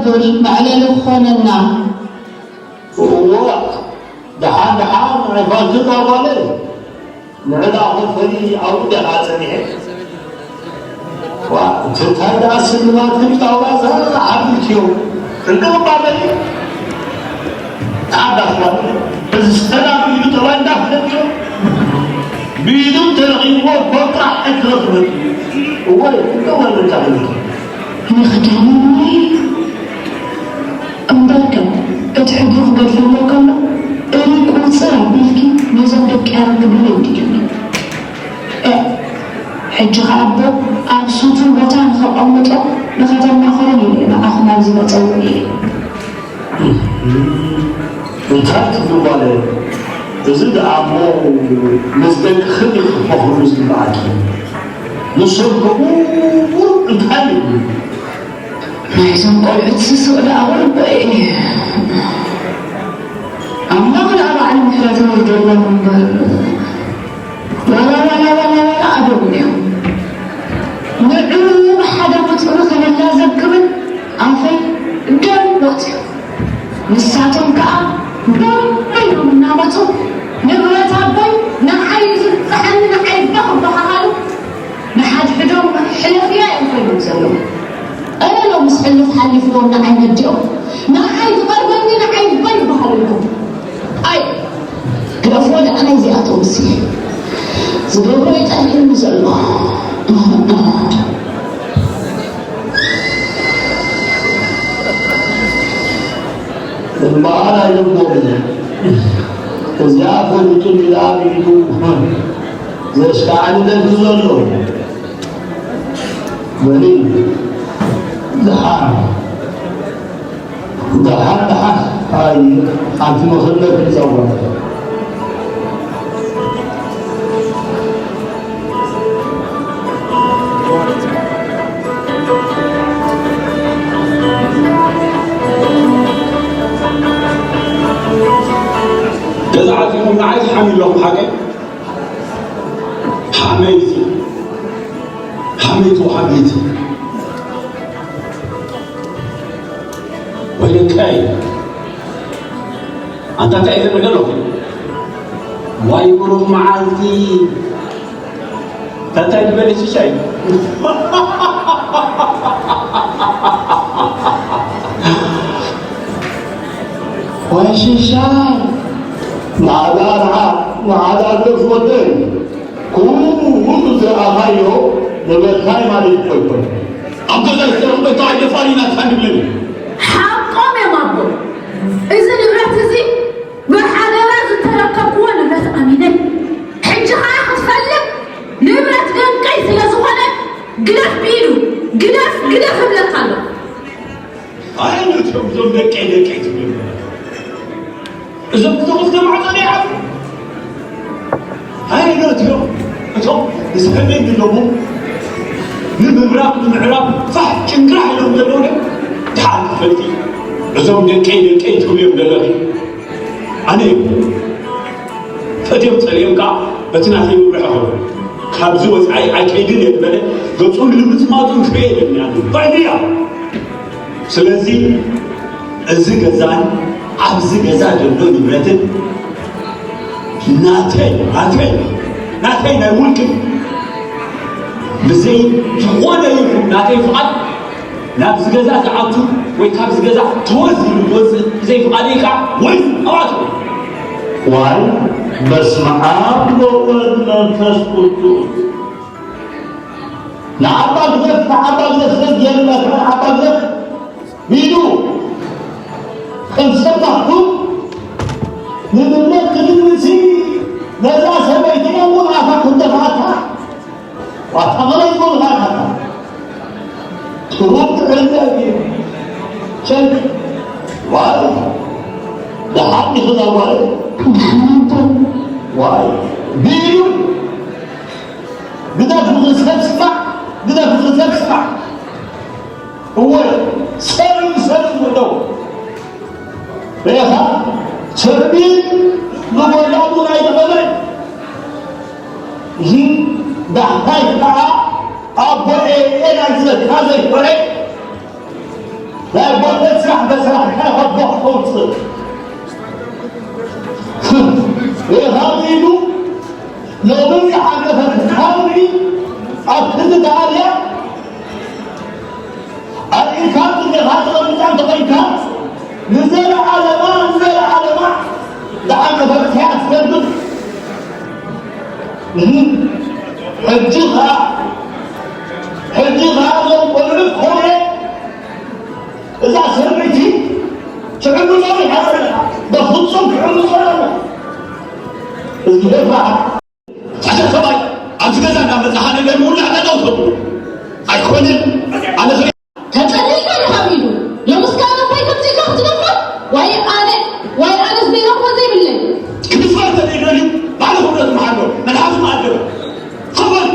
መዕለሊ ክኾነና። እዋ፣ ደሓን ደሓን፣ ኣይፋልትን ጓጓለይ። ንዕዳ ኾፈሊ ኣብኡ ደኻ ጸኒሐ። ዋ፣ እቲ እንታይ ደኣ ስልማት ክልተ ኣውራዛ ዓቢልክዮ። ክንዲ እባ በሊ። ተዓዳስ ማለት እዚ ሰላም ኢሉ ጠባይ እንዳፍለጥዮ። ብኢዱ ተረኺብዎ ኮጣሕ እትረኽበሉ። እወ፣ እወ፣ እወ፣ እወ። ንኽዳንኒ እምበርከ፣ እቲ ሕጊ ክገድፈለይ ከሎ፣ እሪ ቁጽር ኣቢልኪ ነዞም ደቂ ኣረክብለይ እንዲኪ። እ፣ ሕጂ ኸኣ ኣቦ ኣብ ስቱር ቦታ ንኸቐምጦ ንኸተማኽሩን ኢለ ንዓኹም ኣብዚ መጸውዒ እየ። እንታይ ትብሊ ጓለይ? እዚ ደኣ እሞ ምስ ደቅኺ ኢኺ ክትመኽርሉ ዝግብኣኪ። ንሶም ከምኡ እንታይ ይብሉ? ናይዞም ቆልዑት ስስቕ ደኣ ወልቦ እየ። ኣምላኽ ደኣ ባዕሉ ምሕረት የውርደሎም እምበር። ዋላ፣ ዋላ፣ ዋላ፣ ዋላ ኣደጉን እዮም። ንዑ ብሓደ ቁጽሪ ክልላ ዘክብል ኣፈይ ደም ወጽዩ። ንሳቶም ከኣ በበይኖም እናመጹ፣ "ንብረት ኣቦይ ንዓይ ዝብጽሓኒ ንዓይ እባ" ክበሃሃሉ፣ ንሓድሕዶም ሕለፍያ እዮም ኮይኖም ዘለዉ። እረ ሎምስ ሕሉፍ ሓሊፍዎም ንዓይ ነዲኦም፣ ንዓይ ዝቐርበኒ ንዓይ እባ ይበሃሉ ኣለዉ። ኣይ፣ ግደፍዎ ደኣ ናይዚኣቶምሲ። ዝገብሮ እዩ ጠፊኡኒ ዘሎ። እምበኣር ኣይልቦምን። እዚኣ ፈሊጡ ኢላ ብኢዱ ዘሽካዕልለኒ ዘሎ። በሊ፣ ደሓን፣ ደሓን፣ ደሓን። ኣይ፣ ሓንቲ መኸለፍ ይጸወት። ገዛ ዓፂኹም ንዓይ ትሓምዩ ኣለኹም ሓቀይ? ሓመይቲ፣ ሓመይቲ፣ ሓመይቲ። ወይለከይ፣ ኣንታ እንታይ እዩ ዝብል ዘሎ? ዋይ ብሩኽ መዓልቲ። እንታይ ትበል ሽሻይ? ዋይ ሽሻይ፣ መዓዳ፣ መዓዳ፣ መዓዳ ግደፍ ወደይ። ኩሉ ዝረኣኻዮ ንበካይ ማለት እኮ ይኮን። ኣብ ገዛ ዝተረኽበ ተባዕ ደፋር ኢና ትሓንድብለኒ። ሓቆም እዮም ኣቦ። እዚ ንብረት እዚ ብሓደራ ዝተረከብክዎ ንብረት ኣሚነይ። ሕጂ ኸኣ ክትፈልጥ ንብረት ደቀይ ስለ ዝኾነ ግደፍ ብኢዱ፣ ግደፍ፣ ግደፍ እብለካ ኣለኹ። ኣይ ነቶም እዞም ደቀይ ደቀይ ትብሉ። እዞም እቶም እስከ ማዕጾ ደይዓጽ። ኣይ ነቶም እቶም ዝፈልጥ ዘለዎም ንምብራቕ ንምዕራብ ፋሕ ጭንግራሕ ኢሎም ዘለዉ ዶ? ድሓር ትፈልጢ። እዞም ደቀይ ደቀይ ትብሉ እዮም ዘለኺ። ኣነ ፈትዮም ጸሊኦም ከኣ በቲ ናተይ ምብርሕ ኸሎ ካብዚ ወጻኢ ኣይከይድን እየ ዝበለ ገጹ ንምጽማጡ ክርኢ የለን። ኣነ ባይነያ። ስለዚ እዚ ገዛን ኣብዚ ገዛ ዘሎ ንብረትን ናተይ፣ ናተይ፣ ናተይ ናይ ውልቂ ብዘይ ዝኾነ ይኹን ናተይ ፍቓድ ናብዚ ገዛ ዝኣቱ ወይ ካብዚ ገዛ ተወዝ ኢሉ ዝወፅእ ብዘይ ፍቓደይ ከዓ ወይ ኣብኣቱ። ዋይ በስመ ኣብ ወወልድ መንፈስ ቅዱስ። ንዓባ ግደፍ፣ ንዓባ ግደፍ ሰብ የልመት፣ ንዓባ ግደፍ ኢሉ ከም ሰብ ናትኩም ንንብረት ክድምሲ ነዛ ሰበይቲ እውን ኣፋ ክንደፋታ ዋታ ኸመይ ይገብርካ? ጥሩብ ጥዕና እዩ። ቸክ። ዋይ። ደሓን ዲኺ እዛ ጓል? ዋይ። ቢሉ። ግደፍ ንኽሰብ ስማዕ። ግደፍ ንኽሰብ ስማዕ። እወ። ሰብ እዩ ሰብ ዝብሎ። ሬሳ ሰርቢን ንጎዳጉ ናይ ተቐብረ። እዚ ዳሕታይ ከዓ ኣቦ ኤኤ ናይ ዘካ ዘይኮነ ናይ ኣቦነት በስራሕካ ካብ ጓሕ ተውፅእ። ኢኻ ኢሉ ሎሚ ዝሓለፈ ክታብሪ ኣብ ክንዲ ተኣልያ ኣርኢኻ ጥሜኻ ተቐሚጣ እንተኾይንካ ንዘለዓለማ ንዘለዓለማ ዝዓቀፈ ክትያ ትሰግድ። ሕጂ ኸዓ ሕጂ ኸዓ እዞም ቆልዑ ክኾነ እዛ ሰበይቲ ትዕምጾ ኢኻ ዘለኻ። በፍጹም ትዕምጾ ኣለኻ። እዝጊሄር በዓል ሓደ ሰብኣይ ኣብዚ ገዛ እናመጻኻ ነገር ምውላዕ ጠጠው ተብሎ ኣይኮነን። ኣነ ከ ተጸኒሕካ ዲኻ ኢሉ ሎምስ ከኣ ኣቦይ ከምዚ ኢልካ ክትደፍሮ? ዋይ ኣነ፣ ዋይ ኣነስ ዘይረኽቦ ዘይብለይ። ክድፈር ተደልዩ ባዕሉ ክብረቱ መሓሎ መልሓሱ መኣደበ። ኮበል፣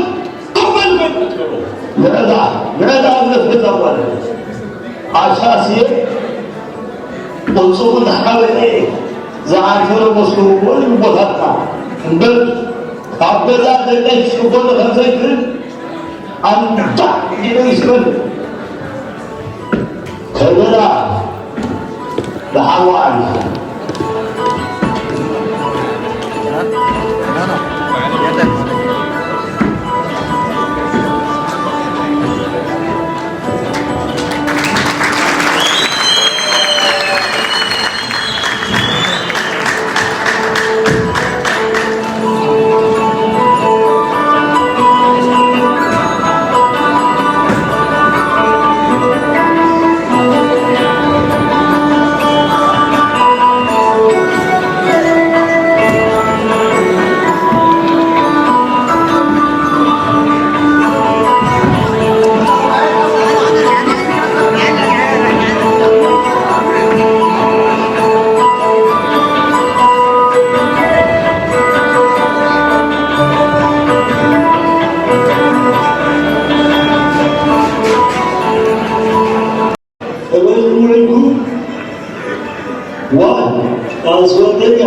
ኮበል በል። ምዕዳ፣ ምዕዳ እምነት ገዛ ጓል። ኣሻስየ ቁጽሩ ዝሓበጠ ዝዓንተረ መስሉ እውን ቦታትና እምበር ካብ ገዛ ደቀይ ትሽጎሎ ከም ዘይትብል ኣንዳዕ ኢሉ ይስበል። ከበዳ ደሓን ወዓል። ተበልኩ ዋ ኣስወደያ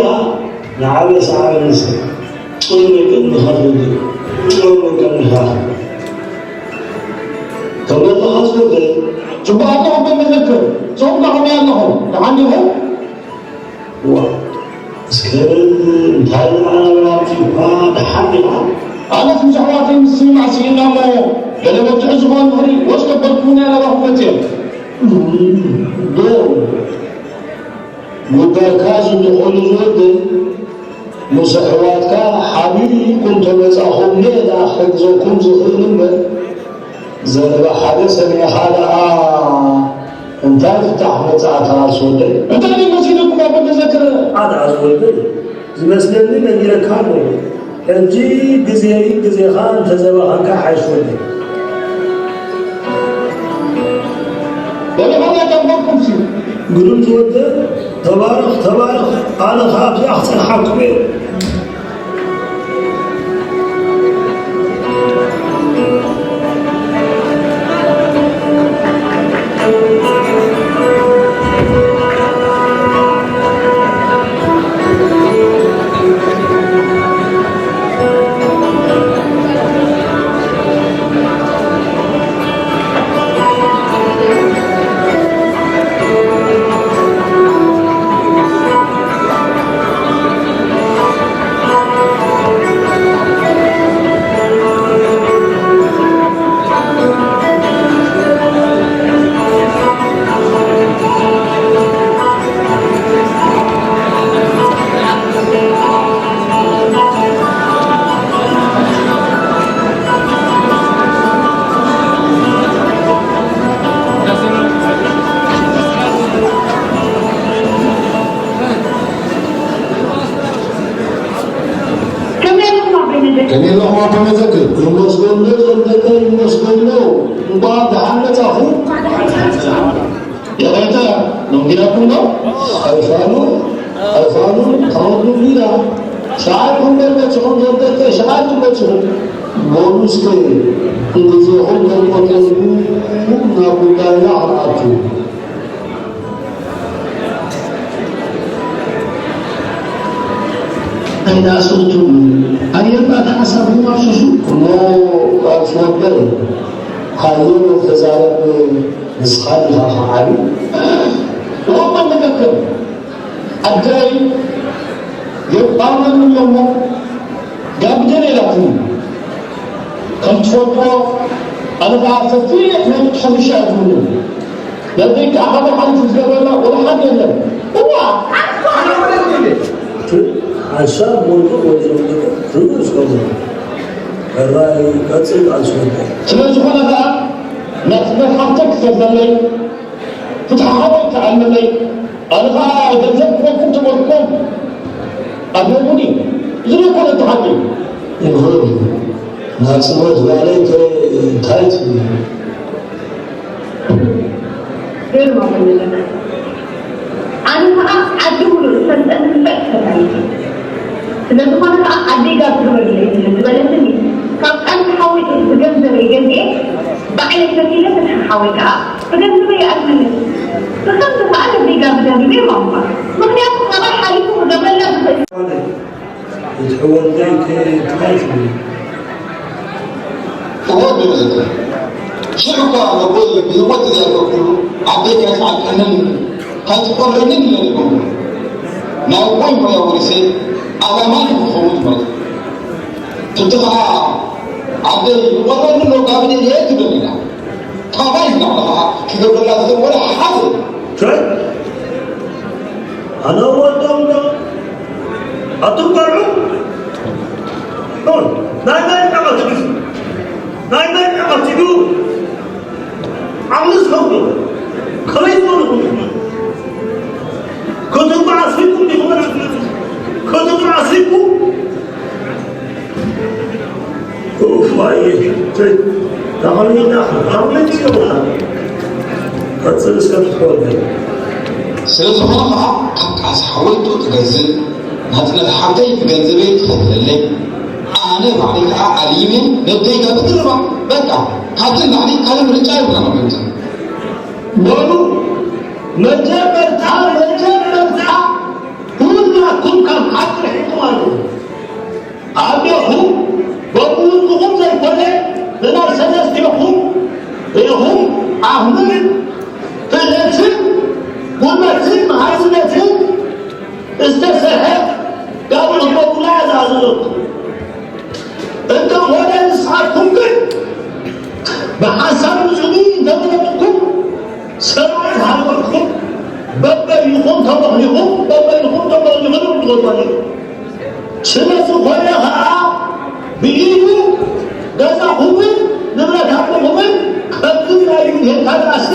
ንዓበሳ ዓበሳ ጾም ቅድሚ ኸፍል ጾም ቅድሚ ኸፍል ከመለኻ ዝወደ ጽቡቕ ኣለኹም በመዘክር ጾም ከኸም ኣለኹም ደሓን ዲኹም? ዋ እስከ እንታይ ኣራብራብቲ እኳ ደሓን ዲኻ? ኣነስ ምስ ኣሕዋተይ ምስምማዕ ስኢና እሞ ገለ መብትሒ ዝኾን ምኽሪ ወስከበልኩ ናይ ረባኹበት እየ። ዶ ጉዳይካ ዝንኾሉ ዝወደይ ምስ ኣሕዋትካ ሓቢርኩም ተመጻኹም ሜዳ ክሕግዘኩም ዝኽእል እምበር ዘረባ ሓደ ሰሚዕኻ ደኣ እንታይ ፍታሕ መጻእካ ኣስወደይ? እንታይ ድዩ መሲሉኩም ኣቦ ተዘክረ? ኣታ ኣስወደይ ዝመስለኒ ነጊረካ ኣለኹ። ሕጂ ግዜይ ግዜኻ እንተዘባኸንካ ሓይሽ ወደይ። ወለኾነ ጠንቆልኩምሲ ግሩም ዝወደ ተባረኽ ተባረኽ ኣነ ኻብዚኣ ክጸንሓኩም እየ። ከመይ ኣለኹም ኣቦይ መዘክር? ይመስገን ዞም ደቀይ፣ ይመስገን። እንኳን ደሓን መጻኹም። ይቕሬታ፣ ደንጊራኩም ዶ? ኣይፋሉ፣ ኣይፋሉ፣ ተቐብሉ እንዲና። ሸዓይ ኩንበር በጽሑም ዞም ደቀይ፣ ሸዓይ ኩንበር በጽሑም። በሉ እስከ፣ እንግዜኹም ተቆጠቡ፣ ናብ ጉዳይና ክንኣቱ። ኣይትኣስርቱ። ኣየባ ተሓሳብኩም ኣፍስሱ። እሞ ኣስወደይ፣ ሃየ ተዛረብ፣ ንስኻ ዲኻ ከዓቢ? ብኸምኡ መካከል ኣዳይ የቋመሉ እሞ ጋብደን ኢላትኒ። ከም ትፈልጦ ኣነ ኸዓ ሰፊሕ ናይ ሕርሻ እየ ዝውንን። ነዘይ ከዓ ሓደ ሓንቲ ዝገበላ ወላ ሓደ የለን። እዋ! ሓሳብ ሞልዱ ወይ ዘምልጡ ርኡስ ከምኡ። ሕራይ ቀጽል ቃልሲ ወደ። ስለ ዝኾነ ኸዓ ናጽነት ሓፍተይ ክፈትለለይ፣ ፍትሒ ሓወይ ክዓልመለይ፣ ኣነ ኸዓ ገንዘብ ክበኩም ተመልኩም ኣለሙኒ። እዚ ዶ ይኮነ እቲ ሓቂ? ይኹን፣ ናጽነት ባዕለይ ከ እንታይ ትብሉ? ገርማ ኮይነ ኣለና። ኣነ ኸዓ ዓዲ ሙሉእ ዝፈልጠኒ ንፍዕቲ ፈታዊት እየ። ስለ ዝኾነ ኸዓ ኣደይ ጋብ ግበርለይ ስለ ዝበለትኒ፣ ካብ ቃልሲ ሓዊሱ ብገንዘበይ ገዚኤ ባዕለይ ከፊለ ፍትሒ ሓወይ ከኣ ብገንዘበይ ይኣክለኒ። ብኸምዚ ከኣ ነደይ ጋብ ደሪበ የማሙኻ። ምኽንያቱ ካባይ ሓሊፉ ክገብረላ ዝኽእል። እቲ ሕወልደይ ከ እንታይ ትብል? እወ ብልእቲ። ሽዑ እኳ ነቦይ ብህይወት እዚኣ ኩሉ ዓደይ ካይትዓቀንን ካይትቆረንን ኢለ ነይሮም። ናይ ኣቦይ ሞያ ወሪሰ ኣባማይ ንክኸውን መረጽኩ። ትብቲ ኸዓ ዓደይ ይቆረኒ ኣሎ ጋብን እየ ትብል ኢላ። ካባይ ዝላዕሊ ኸዓ ክገብረላ ዝኽእል ወላ ሓደ። ሸይ? ኣነ ወዶም ዶ? ኣቱም ቆልዑ? ኖን፣ ናይ መን ዕቐት እዩ? ናይ መን ዕቐት እዩ? ዓቕሊ ዝኸውን ከመይ ዝበልኹም ኢኹም? ከተማ ዓስቢኩም ዲኹም? ከተማ ዓስቢኩም? ኡፍ፣ ኣየ፣ ተይ፣ ተቐሚጥና፣ ሓቕነት ይገብርና። ቀጽል እስከ ትትወደድ። ስለ ዝኾነ ኸዓ ካብ ቃልሲ ሓወልቱ ትገዝእ ናጽነት ሓብተይ ብገንዘበይ ትኸፍለለይ። ኣነ ባዕለይ ከዓ ኣሊመ ነደይ ጋብን ርባ። በቃ፣ ካብዚ ንላዕሊ ካልእ ምርጫ የብልና መገምቲ። በሉ፣ መጀመርታ፣ መጀመርታ፣ ኩላኩም ካብ ሓቂ ርሒቕኩም ኣለኹም። ኣዴኹም በብውልቅኹም ዘይኮነ፣ ብናይ ሰለስቴኹም ኢኹም ዓቕምን ክእለትን ጉልበትን መሃዝነትን ዝተሰርሐ ጋብር ክገብሩላ እያ ዝኣዘዘኩም። እንተኾነ ንስኻትኩም ግን ብሓንሳብ ንጹህ እንተመረጥኩም፣ ሰብኣይ ዝሃበርኩም በበይንኹም ተመኽኒኹም፣ በበይንኹም ተመኽኒኹም ትወድቁ ኣለኹም። ስለ ዝኾነ ኸኣ ብኢዱ ገዛኹምን ንብረት ኣቦኹምን ከምዚ ናይ ሄርካ ዳስቲ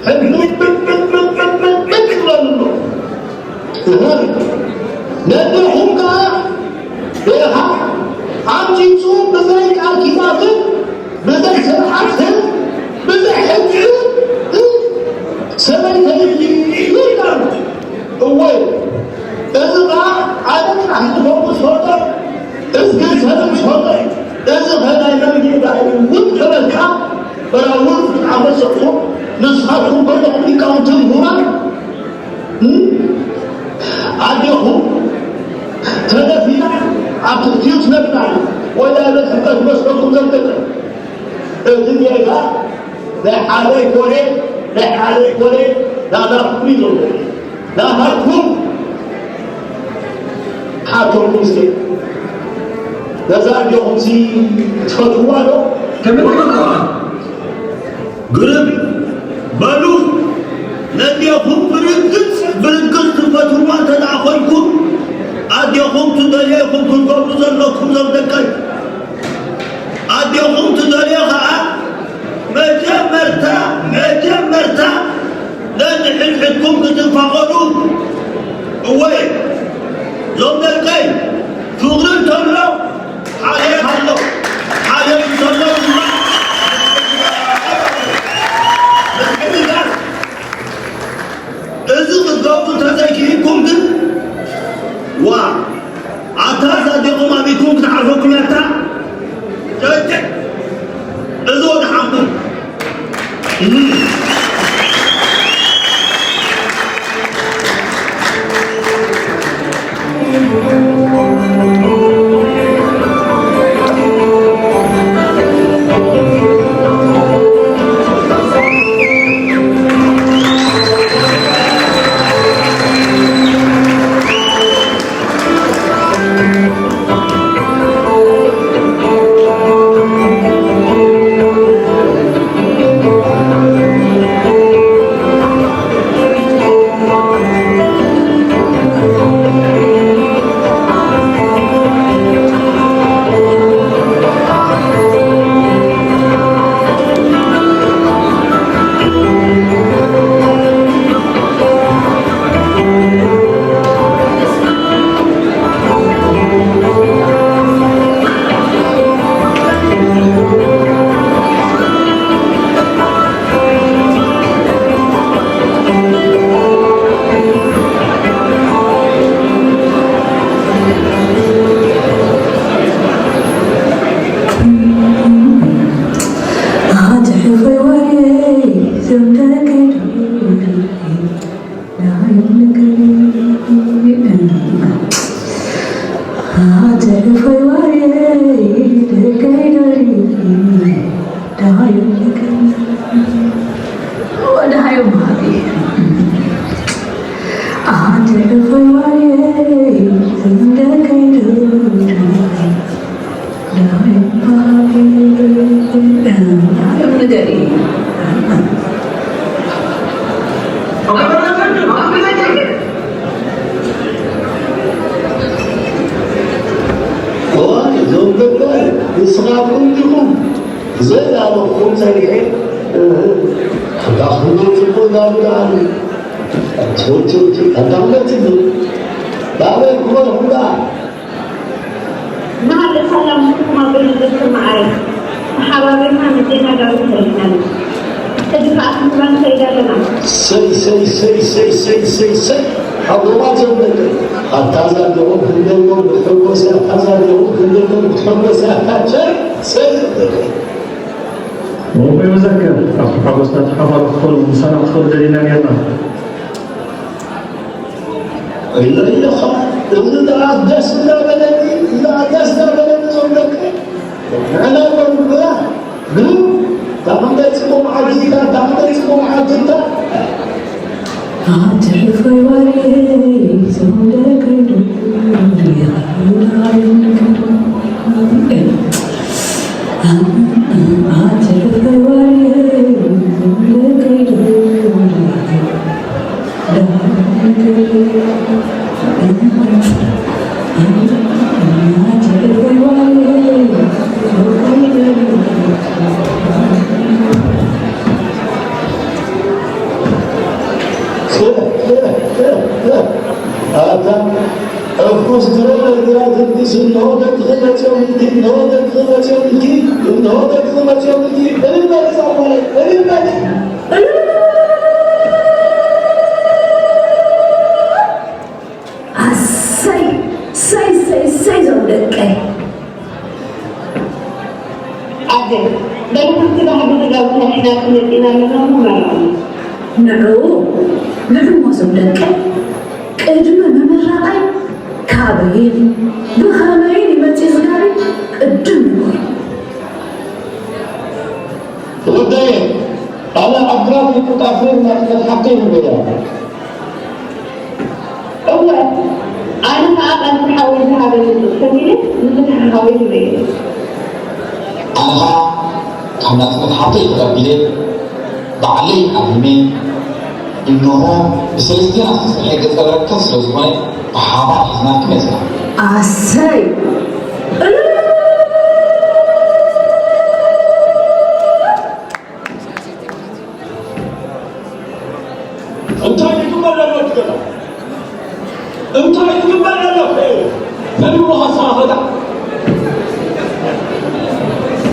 ሕድሪ ብጥብጥብጥብጥብጥ ይብለሉ ኣሎ። እህ፣ ነዴኹም ከኣ ቤኻ ኣምጺጹ ብዘይ ቃል ኪዳንን ብዘይ ስርዓትን ብዘይ ሕግን ሰበይተይ ይብላሉ። እወ፣ እዚ ኸኣ ኣነ ጥራሕ ዝፈውስ ሆቶ፣ እዚ ግን ሰብ ዝፈውስ ሆቶ እዩ። እዚ ኸ ናይ መን ጌጋ እዩ? ውድቅ በልካ፣ በራውር ኣመሰኹም፣ ንስኻትኩም ኮይንኹም ሊቃውንትን ምሁራን፣ እም? ኣዴኹም ተደፊና ኣብ ትሕቲኡ ትነብር ኣላ። ወላ በስብከት መስለኩም ዘምጠጠ። እዚ ጌጋ ናይ ሓደ ኣይኮነ፣ ናይ ሓደ ኣይኮነ፣ ናታኩም እዩ ዘሎ። ናታኩም። ሓቶኩም እስኪ፣ ነዛ ኣዴኹምሲ ትፈትውዋ ዶ? ከመይ ትፈትውዋ? ግርም በሉ። ነዴኹም ብርግጽ፣ ብርግጽ ትፈትውዋ እንተ ደኣ ኮይንኩም፣ ኣዴኹም ትደልዮ ኢኹም ክትገብሩ ዘለኩም፣ ዞም ደቀይ። ኣዴኹም ትደልዮ ኸኣ መጀመርታ፣ መጀመርታ ነንሕድሕድኩም ክትፋቐሩ። እወ፣ ዞም ደቀይ፣ ፍቕሪ እንተሎ ሓልዮት ኣሎ። ሓልዮት እንተሎ ድማ ምትሕግጋዝ። እዚ ክትገብሩ እንተዘይክኢልኩም ግን፣ ዋ፣ ኣታ እዛ ኣዴኹም ኣቢኩም ክትዓርፈኩም እያ እታ። ጨጨ፣ እዚ ወደ ሓምኩም። ዘርኢ እዩ። እዋይ፣ እዞም ገባር ንስኻትኩም ዲኹም? ዘይዳለኹም ሰሪሐ፣ እህ፣ ኣባኹም ጽቡቕ እንዳሉ ደኣሉ። ቱ፣ ቱ፣ ቱ፣ ኣዳምለትሉ። ባበይ ክበልኹም ደኣ? ንሃለ ሰላም ንስኹም ኣብ በይኑ ዘስክር መዓረይ ተሓባቢርና ንዜና ዳዊት ተረዲናሉ። ሕጂ ከኣ ክንብላ ንኸይድ ኣለና። ሰይ፣ ሰይ፣ ሰይ፣ ሰይ፣ ሰይ፣ ሰይ፣ ሰይ። ሓጎማ ጀመረ። ኣታ ዛዲኦም ክንደልዎም ብትሕጎሰ፣ ኣታ ዛዲኦም ክንደልዎም ብትሕጎሰ፣ ኣታ ቸር፣ ሰይ ዘበለ። ወቦይ መዘከር፣ ኣብቲ ሓጎስና ተኻፋሊ ክትኾኑ፣ ምሳና ክትኾኑ ደሊና ኔርና። ኢለ ኢለኻ፣ እዚ ደኣ ደስ እንዳበለኒ፣ እዚ ደኣ ደስ እንዳበለኒ እዞም ደቂ ንዕና በሉ ብላ፣ ግን እታ ክንደይ ጽቡቕ መዓልቲ እታ፣ እታ ክንደይ ጽቡቕ መዓልቲ እታ። ኣትሕፈይ ዋልየይ፣ እዞም ደቂ ዶ ኣትሕፈይ ዋልየይ፣ እዞም ደቂ ዶ ኣታ ዕፉስ ድሮ ነጊራትኪስ፣ እንሆ ደቅኺ መጺኦምልኪ፣ እንሆ ደቅኺ መጺኦምልኪ፣ እንሆ ደቅኺ መጺኦምልኪ። እልል በሊ ዛጓለይ፣ እልል በሊ። ኣሰይ፣ ሰይ፣ ሰይ፣ ሰይ፣ ዞም ደቀይ። ኣደ፣ በሊ፣ ከምቲ ባህሊ ተጋብተን ሕናቂ መጺና ኣለና እሞ መርዓውኒ። ንዑ፣ ንዑ እሞ ዞም ደቀይ፣ ቅድሚ ምምራቐይ ካበይን ብኸመይን ይመጽእ ዝጋሪ ቅድም ንበሩ። ወደየ፣ ኣነ ኣብ ግራት ይቁጣፍር ናጽነት ሓቂ ይብለያ። እወ፣ ኣነ ኸኣ ቃልሲ ሓወይ ዝሃበኒ ጽሑፍ ሰጊረ ንፍትሒ ሓወይ ሂበዮ። ኣነ ኸኣ ካብ ናጽነት ሓቂ ተቐቢለ ባዕለይ ኣሊመ፣ እንሆ ብሰለስቴና ዝተሰርሐ ገጸ በረከት ስለ ዝኾነ ብሓባር ሒዝናልኪ መጺና። ኣሰይ! እንታይ ይግበር ኣሎ ትገዛ? እንታይ ይግበር ኣሎ? መን ይብሎ ሃሳ ሃታ?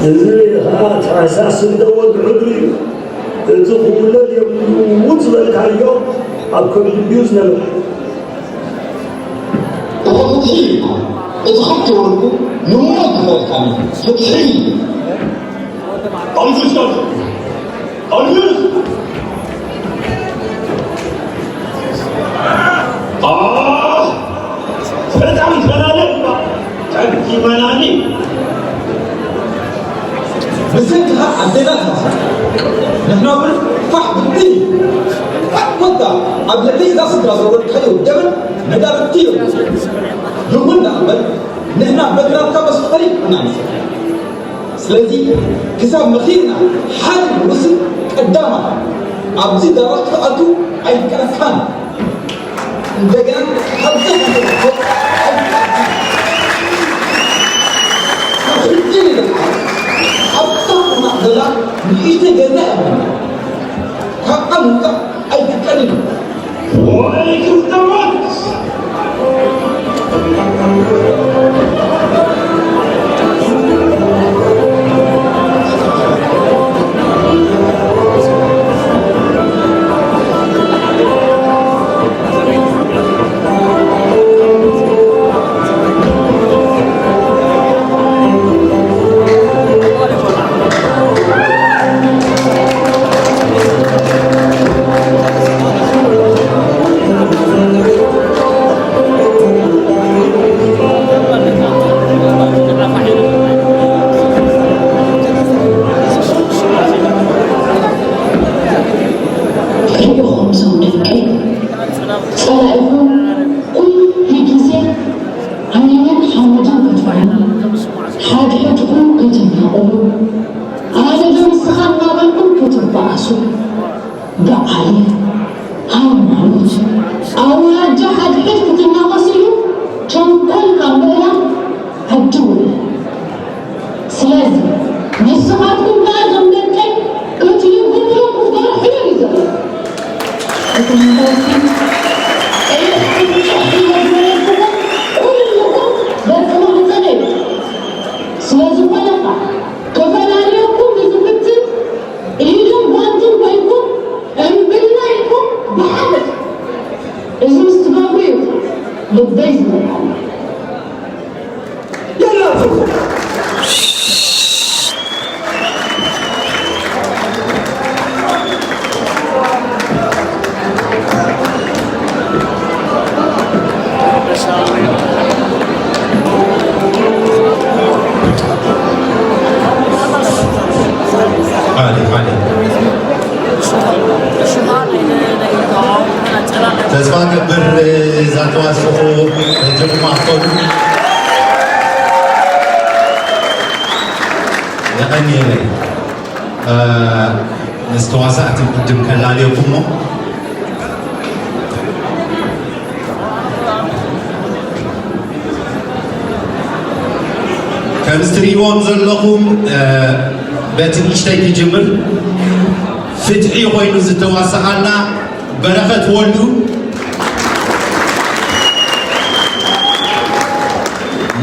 እዚ ኸኣ ታሕሳስ እንደ ወግዑ እዩ። እቲ ክውለድ የብሉ ዝበልካዮ ኣብ ከቢድ ድዩ ዝነበረ? እሞ ፍትሒ እዩ። እቲ ሓቂ ወርቁ ንሞት ዝበልካኒ ፍትሒ እዩ። ኣልግስ፣ ኣልግስ። ኣህ፣ ፈጣን ፈላለ እባ፣ ቀዲመናኒ። ብሰንክኻ ኣዴና ትመስል። ንሕና እውን ፋሕ ብትን። ሓቅ ወዳ ኣብ ልዕሊ እዛ ስድራ ዘውረድካዮ ገበን መዳርግቲ እዩ። ይኹን ደኣ እምበር፣ ንሕና በግራትካ መስፈሪ ኢና ንስራሕ። ስለዚ ክሳብ መኺርና ሓደ ንውስን፣ ቀዳማይ ኣብዚ ዳራ ክትኣቱ ኣይፍቀደካን። እንደገና ካብዚ ክትወጽእ ኣይፍቀደካን። ካብ ሕጂ ንደሓር ኣብታ ቁናዕ ዘላ ንእሽተይ ገዛ እያ። ካብኣ ምውጻእ ኣይፍቀድን እዩ። ወይ ክፍተት! ርኢኹም ዞም ደቀይ፣ ጸላኢኹም ኩሉ ግዜ ዓይንን ሓመድን ክትበልዑ፣ ሓድሕድኩም ክትናቖሩ፣ ኣነ ዶ ንስኻ እናበልኩ ብዓል ሃይማኖት ኣውራጃ ሓድሕድ ክትናቐስ ኢሉ ተንኮል ካብ ምእላም ዕድው የለን። ስለዚ ንስኻትኩም ከኣ ከም ደቀይ እቲ ይኹን ኢሎም ክትገርሑ እዩ ዘሎ። እቲ መንፈስ ቀይሕኩም ጭሕ ኢለ ዝበለኩኹም ኩልኹም ደቂ ማህፀነይ። ስለ ዝኾነ ኸዓ ክፈላልየኩም ንዝፍትን ኢድን ጓንትን ኮይንኩም እምብልና ኢልኩም ብሓደ እዚ ምስ ትገብሩ እዩ ልበይ ዝመልኣኒ። ተስፋ ገብር እዛ ተዋስኦ ጀምማ ክኾኑ የቐንየለይ። ምስ ተዋሳእቲ ቅድም ከላልየኩሞ ከምዚ ትርእይዎም ዘለኹም በቲ ንእሽተይ ክጅምር ፍትሒ ኮይኑ ዝተዋሰኣና በረኸት ወልዱ፣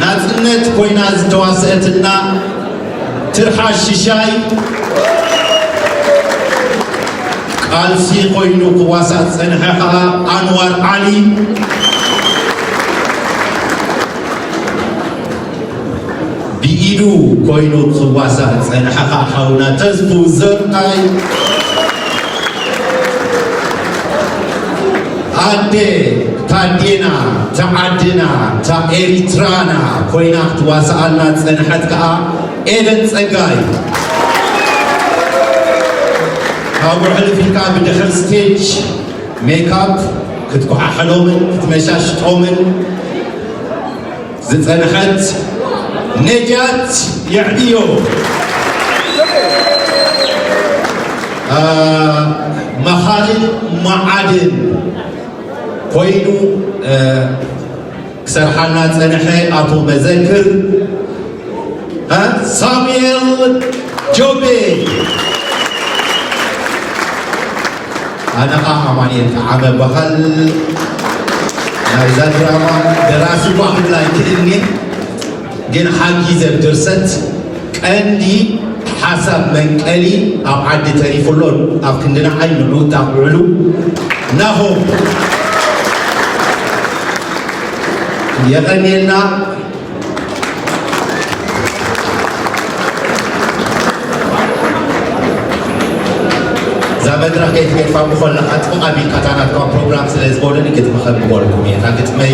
ናጽነት ኮይና ዝተዋሰአትና ትርሓሽ ሽሻይ፣ ቃልሲ ኮይኑ ክዋሳእ ዝጸንሐ ኸኣ ኣንዋር ዓሊ፣ ብኢዱ ኮይኑ ክዋሳእ ዝጸንሐ ኸኣ ሓውና ተስፉ ዘርኣይ፣ ኣደ ታዴና፣ ታዓድና፣ ታኤሪትራና ኮይና ክትዋሳኣልና ዝጸንሐት ከኣ ኤደን ጸጋይ፣ ካብኡ ሕልፍ ኢልካ ብድሕሪ ስቴጅ ሜካፕ ክትኳሓሕሎምን ክትመሻሽጦምን ዝጸንሐት ነጃት የዕብዮ፣ መኻርን መዓድን ኮይኑ ክሰርሓልና ዝጸንሐ ኣቶ መዘክር ሳሙኤል ጆቤ፣ ኣነ ኸዓ ኣማኑኤል ጠዓመ በሃል። ናይዛ ድራማ ደራሲ እኳ ክብል ኣይክእልን እየ፣ ግን ሓጊዘ ብድርሰት ቀንዲ ሓሳብ መንቀሊ ኣብ ዓዲ ተሪፉ ኣሎ። ኣብ ክንድና ዓይኒ ንዑ ጣቕዕሉ ናሆም የቐንየልና። እዛ መድረኽ ከይትገድፋ ብኾለኻ ጥቕም ኢልካ እታ ናትካ ፕሮግራም ስለ ዝበሉኒ ግጥሚ ከንብበልኩም እየ። እታ ግጥመይ